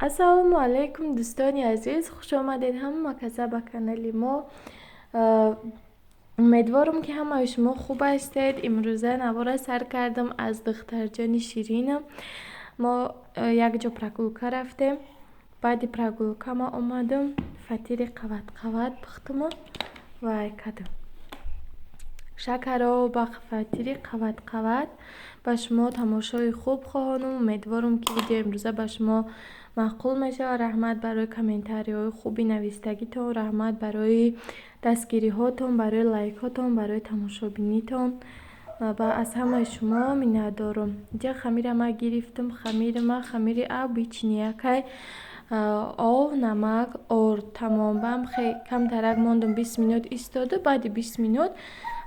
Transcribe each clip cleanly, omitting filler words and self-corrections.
Ассалому алайкум, дӯстони азиз, хуш омадед ҳама каса ба канали мо. Умедворам, ки ҳамаи шумо хуб ҳастед. Имрӯза навора сар кардам аз духтарҷони ширинам. Мо якҷо прогулка рафтем. Баъди прогулка ма омадам, фатири қават қават пухтуму вай кардам. Шакаро ба фатири қават қават. Ба шумо тамошои хуб хоҳонам. Умедворам, ки видеои имрӯза ба шумо маъқул мешавад. Раҳмат барои комментариҳои хуби навистагитон, раҳмат барои дастгириҳотон, барои лайкҳотон, барои тамошобинитон. Ва аз ҳамаи шумо миннатдорам. Инҷа хамира ма гирифтам, хамири ма хамири обычный якай, ов, намак, орд, тамом. Бам камтарак мондум, 20 минут истоду, баъди 20 минут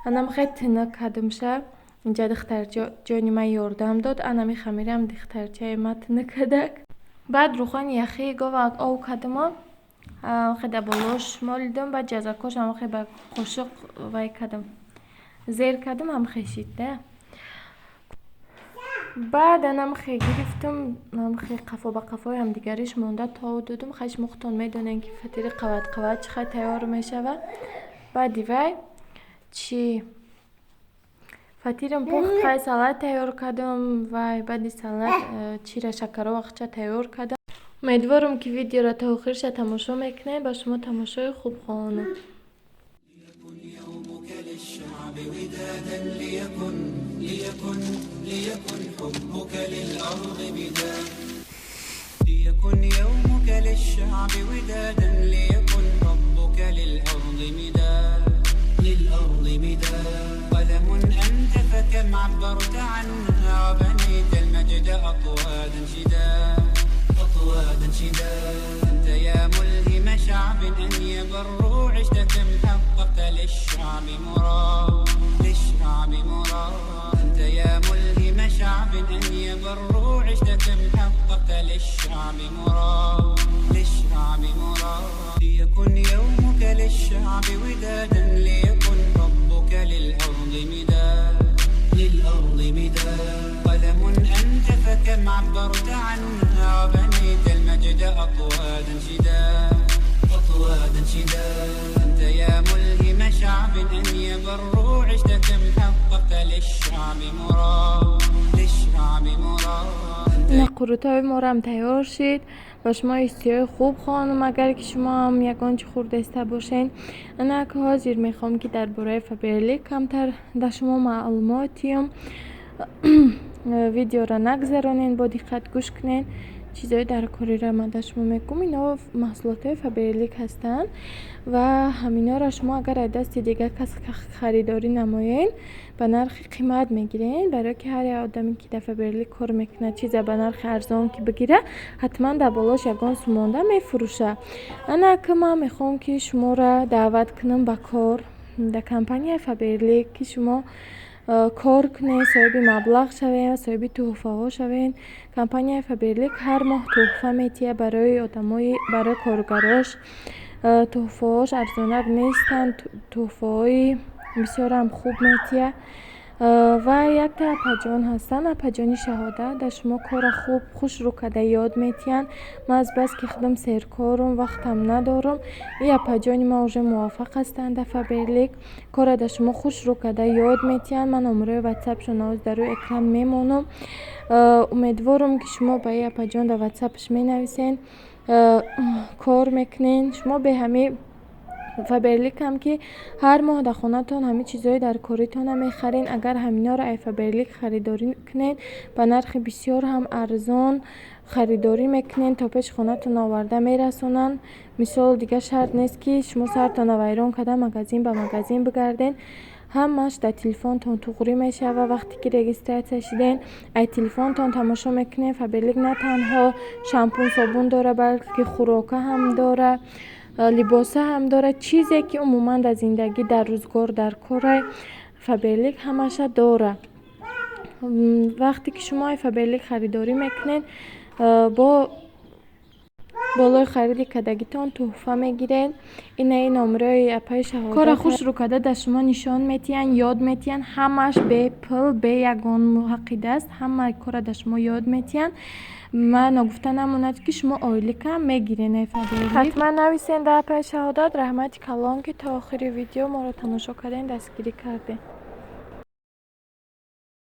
анамхе тинак кардамша. Инҷа духтарҷони ман ёрдам дод, анами хамирам духтарчаи ма тинак кардак. Баъд рӯғани яхии гова ов кардаму хе дар болош молидам, баъд ҷазакошам хе ба қошуқ вай кардам, зер кардам, ҳамхе шид да. Баъд анамхе гирифтам, ҳамхе қафо ба қафои ҳамдигариш монда тов додум. Хай, шумо худтон медонед, ки фатири қават қават чӣ хел тайёр мешавад. Баъди вай чӣ, фатирам пухт, хай, салат тайёр кардам. Вай, баъди салат чира, шакаро вақча тайёр кардам. Умедворам, ки видеоро то охириша тамошо мекунед. Ба шумо тамошои хуб хоҳонам. للشعب ودادا، ليكن ليكن ليكن حبك للأرض مداد، ليكن يومك للشعب ودادا، ليكن حبك للأرض مداد، للأرض مداد. قلم أنت فكم عبرت عنا وبنيت المجد أطوادا شداد، أطوادا شداد. أنت يا ملهم شعب أن يبروا، عشت كم حققت للشعب مراد، للشعب مراد. أنت يا ملهم شعب أن يبروا، عشت كم حققت للشعب مراد، للشعب مراد. ليكن يومك للشعب ودادا، ليكن حبك للأرض مداد، للأرض مداد. قلم أنت فكم عبرت عنا وبنيت المجد أطوادا شداد، أطوادا شداد. أنت يا ملهم شعب أن يبروا، عشت كم حققت للشعب مراد، للشعب مراد. Ина қурутҳои морам тайёр шид. Ба шумо иштиҳои хуб хоҳонам, агар ки шумо ҳам ягон чӣ хӯрдаиста бошед. Инак, ҳозир мехоҳам, ки дар бораи Фаберлик камтар дар шумо маълумот диҳам. Видеоро нагзаронед, бо диққат гӯш кунед. Чизҳои даркориро ман дар шумо мегӯм. Ино маҳсулотҳои Фаберлик ҳастанд ва ҳаминҳоро шумо агар аз дасти дигар кас харидорӣ намоед, ба нархи қимат мегиред, барое ки ҳар як одаме, ки дар Фаберлик кор мекунад, чизе ба нархи арзон ки бигирад, ҳатман дар болош ягон сумонда мефурӯшад. Анак, ман мехоҳам, ки шуморо даъват кунам ба кор дар компанияи Фаберлик, ки шумо кор кунед, соҳиби маблағ шавед ва соҳиби тӯҳфаҳо шавед. Компанияи Фаберлик ҳар моҳ тӯҳфа метиҳад барои одамои, барои коргарош. Тӯҳфаҳош арзонак нестанд, тӯҳфаҳои бисёрам хуб метиҳад. Ва якта апаҷон ҳастанд, апаҷони Шаҳодат, дар шумо кора хуб хушрӯ карда ёд метиҳанд. Ман азбаски худам серкорум, вақтам надорам, и апаҷони ман уже муваффақ ҳастанд дар Фаберлик, кора дар шумо хушрӯ карда ёд метиҳанд. Ман номерои ватсапшонро ҳозир дар рӯи экран мемонам. Умедворам, ки шумо ба и апаҷон дар ватсапаш менависед, кор мекунед. Шумо бе ҳами Фаберликам, ки ҳар моҳ дар хонатон ҳамин чизҳои даркоритонро мехаред, агар ҳаминҳоро ай Фаберлик харидорӣ кунед, ба нархи бисёр ҳам арзон харидорӣ мекунед, то пеши хонатон оварда мерасонанд. Мисол, дигар шарт нест, ки шумо сартонро вайрон карда магазин ба магазин бигардед. Ҳамааш дар телефонтон туғрӣ мешавад. Вақте ки регистрация шидем, ай телефонтон тамошо мекунед. Фаберлик на танҳо шампун, собун дорад, балки хӯрока ҳам дорад, либоса ҳам дорад. Чизе ки умуман дар зиндагӣ, дар рӯзгор дар корай, Фаберлик ҳамаша дорад. Вақте ки шумо ай Фаберлик харидорӣ мекунед, бо болои хариди кардагитон тӯҳфа мегиред. Инаи номерои апаи Шаҳодат. Кора хушрӯ карда дар шумо нишон метиҳанд, ёд метиҳанд. Ҳамааш бепул, бе ягон ҳаққи даст, ҳамаи кора дар шумо ёд метиҳанд. Ма ногуфта намонад, ки шумо ойликам мегирен ай Фаберлик. Ҳатман нависен дар апай Шаҳодат. Раҳмати калон, ки то охири видео моро тамошо кардем, дастгирӣ кардем.